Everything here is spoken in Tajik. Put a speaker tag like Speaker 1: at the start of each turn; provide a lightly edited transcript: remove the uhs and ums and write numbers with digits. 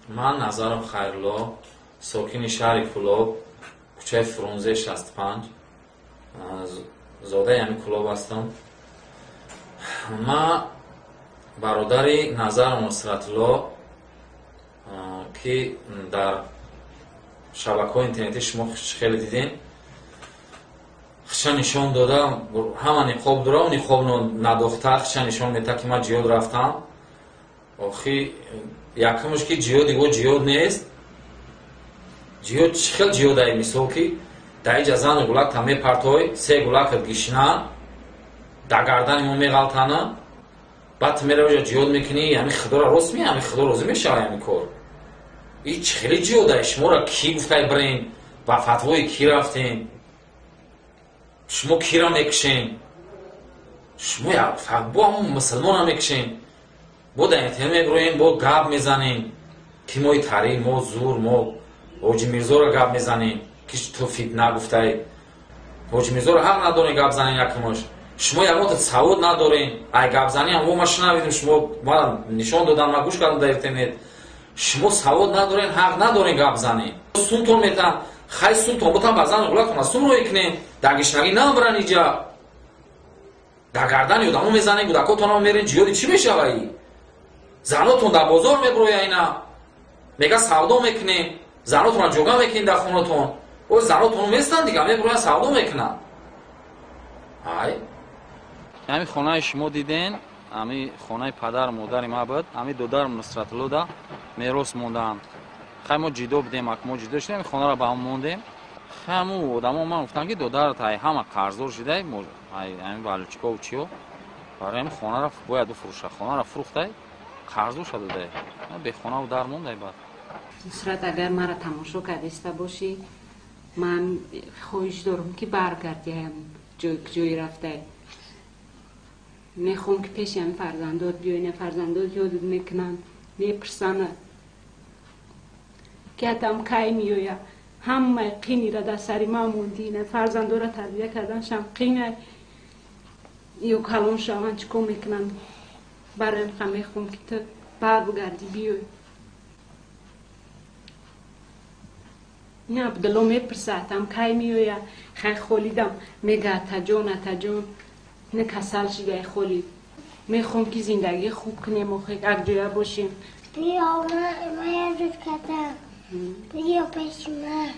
Speaker 1: Ман Назаров Хайрулло, сокини шаҳри Кӯлоб, кӯчаи Фрунзе 65, зодаи ҳамин Кӯлоб ҳастам. Ман бародари Назаров Нусратулло, ки дар шабакаҳои интернетӣ шумо хеле дидем, хича нишон дода, ҳама ниқоб дора, ниқоб надохта хича нишон медиҳад, ки ман ҷиҳод рафтам. Охи якумш ки ҷиҳоди во ҷиҳод нест. Ҷиҳод чӣ хел ҷиҳод ай? Мисол ки дар иҷа зану гулакта мепартой, се гулакат гишна дар гардани мо меғалтана, баъд ту мерави ҷа ҷиҳод мекунӣ, ҳами худоро рост ми, ҳами худо розӣ мешава ҳами кор? И чӣ хели ҷиҳод ай? Шуморо кӣ гуфтай бирен? Ба фатвои кӣ рафтем? Шумо кира мекушен? Шумо бо ҳамон мусулмонро мекушен, бо дар интернет мебироем, бо гап мезанем, ки мои таърих, мо зур, мо Ҳоҷи Мирзоро гап мезанем, ки ту фитна гуфтай. Ҳоҷи Мирзоро ҳақ надорем гап занем. Якумош, шумо ягонта савод надорем. Ай гапзанӣ ҳам ма шунавидем, шумо ма нишон додам, ма гӯш кардам дар интернет. Шумо савод надорем, ҳақ надорем гап занем. Сумтон метам, хай сумтон бутам, ба зан ғулатона сум рӯй кунем, дар гишнагӣ набаран, иҷа дар гардани одамо мезанем, кӯдакотонам мерен. Ҷиҳоди чӣ мешаваи? Занотон дар бозор меброя, ина мега савдо мекунем, занотонро ҷога мекунем дар хонатон. Ой, занотон местан дига, меброян, савдо мекунанд. Ай ҳами хонаи шумо диден, ҳами хонаи падару модари ма буд, ҳами додарам Нусратуллода мерос мондаанд. Хай мо ҷидо будем, ак мо ҷидо шудем, хонаро ба ҳам мондем. Хай ҳаму одамо ман гуфтанд, ки додарат ай ҳама қарздор шудай, ҳами валючкову чиё, барои ҳами хонаро бояд бифурӯша. Хонаро фурӯхтай, қарздор шуда дай, бехонаву дар мондай баъд.
Speaker 2: Нусрат, агар маро тамошо кардиста бошӣ, ман хоҳиш дорам, ки баргардиам ҷои рафтай. Мехоҳам, ки пеши ҳами фарзандот биёй. Фарзандот ёдат мекунанд, мепурсанд, ки атам кай меоя. Ҳамаи қинира дар сари ман мондӣ. Фарзандора тарбия карданшам қинай. Ё калон шаванд, чӣ кор мекунанд? Барои ҳам мехоҳам, ки ту баргардӣ, биёй. Абдулло мепурса, атам кай меоя? Хай, Холидам мега, атаҷон, атаҷон, ина касал шидай Холид. Мехоҳам, ки зиндагӣ хуб кунем, охи якҷоя бошем.
Speaker 3: Биё, ман ёдат кардам. Биё пеши ман.